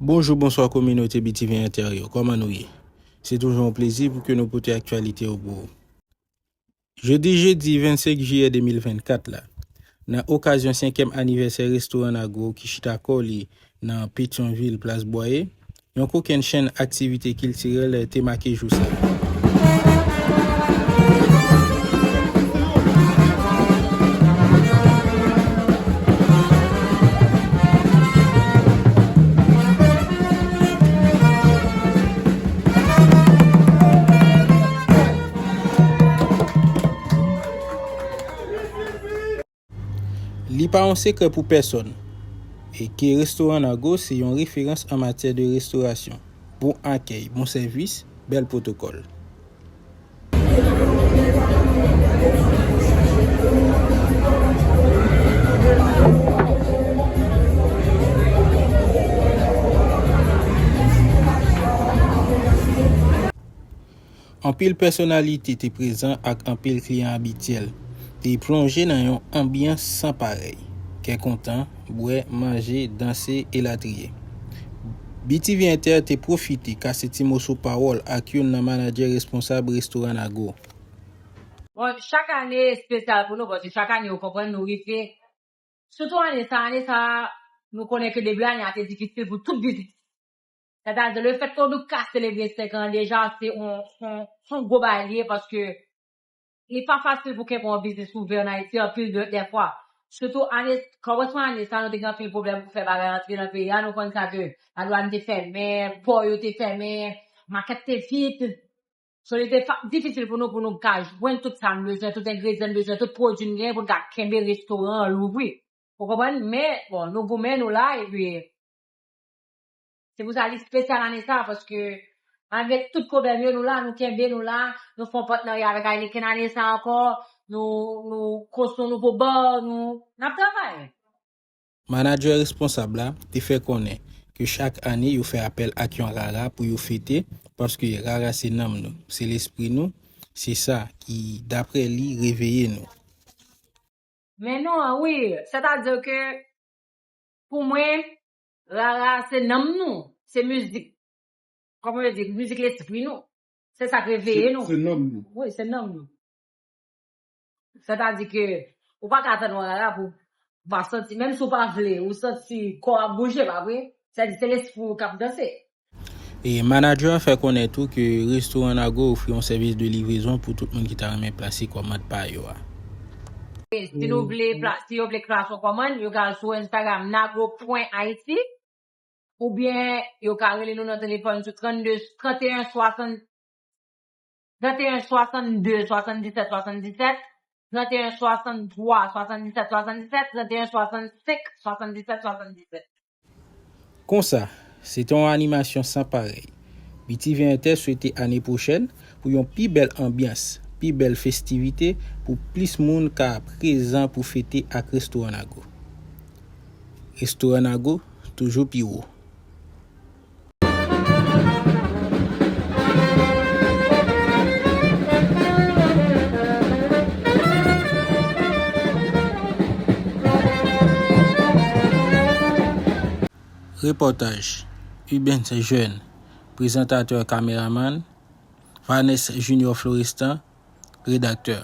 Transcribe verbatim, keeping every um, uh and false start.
Bonjou, bonswa kominote B T V Entè yo, kòman nou ye? Se toujou yon plezi pou ke nou pote aktyalite yo pou ou. Jodi jedi vennsenk jiyè de mil vennkat la, nan okazyon senkyèm anivèsè restoran Nago ki chita kò li nan Petyonvil, Plas Bwaye, yon kokennchenn aktivite kiltirèl te make jou sa a. Li pa yon sekrè pou pèsòn, e ke restoran Nago se yon referans an matyè de restorasyon, bon akèy, bon sèvis, bèl pwotokòl. Anpil pèsonalite te prezan ak anpil kliyan abityèl te plonje nan yon anbyans san parèy, kè kontan, bwè, manje, danse, elatriye. B T V Entè te pwofite kase ti moso pawòl ak youn nan manadjè responsab restoran Nago. Bon, chak ane espesyal pou nou, paske chak ane, ou konprann, nou rive. Sitou ane sa, ane sa, nou konnen ke debi ane a te difisil pou tout biznis. Sètadi, lefètke w ka selebre senk an deja, se yon, se yon, se yon gwo bagay li ye, paske li pa fasil pou kenbe yon biznis ouvè an Ayiti anpil de, dèfwa. Sitou ane, kòmansman ane sa, nou te gen anpil pwoblèm pou fè bagay antre nan peyi a. Nou konn sa ke ladwàn te fèmen, pò yo te fèmen, makèt te vid. So, li te fa-, difisil pou nou, pou nou ka jwenn tout sa n bezwen, tout engredyan n bezwen, tout pwodui n gen pou n ka kenbe restoran an louvri. Ou konprann? Men, bon, nou goumen, nou la, epi se pou sa li espesyal ane sa, paske malgre tout pwoblèm yo, nou la, nou kenbe, nou la, nou fè yon patnarya avèk Heineken ane sa ankò, nou, nou konstwi yon nouvo bar, nou, n ap travay. Manadjè responsab la te fè konnen ke chak ane yo fè apèl ak yon rara pou yo fete, paske rara se nanm nou, se lespri nou, se sa ki, daprè li, reveye nou. Men non, wi, sètadi ke pou mwen, rara se nanm nou, se mizik. Kòman yo di, mizik lespri nou. Se sa k reveye nou. Se nanm nou. Wi, se nanm nou. Sètadi ke ou pa ka tann yon rara pou ou pa santi, menm si w pa vle, ou santi kò w ap bouje, pa vre? Sètadi se lespri w k ap danse. E manadjè a fè konnen tou ke restoran Nago ofri yon sèvis de livrezon pou tout moun ki ta renmen plase kòmand pa yo a. Si nou vle pla-, si yo vle plase yon kòmand, yo ka al sou Instagram nago pwen ayiti, oubyen yo ka rele nou nan telefòn sou trannde, tranteyen swasann, tranteyen swasannde swasanndisèt swasanndisèt, tranteyen swasanntwa swasanndisèt swasanndisèt, tranteyen swasannsenk swasanndisèt swasanndisèt. Konsa, se te yon animasyon san parèy. B T V Entè swete ane pwochèn pou yon pi bèl anbyans, pi bèl festivite pou plis moun ka prezan pou fete ak restoran Nago. Restoran Nago, toujou pi wo. Repòtaj, Ubens Jeune, prezantatè, kameramann, Vanessa Junior Florestan, redaktè.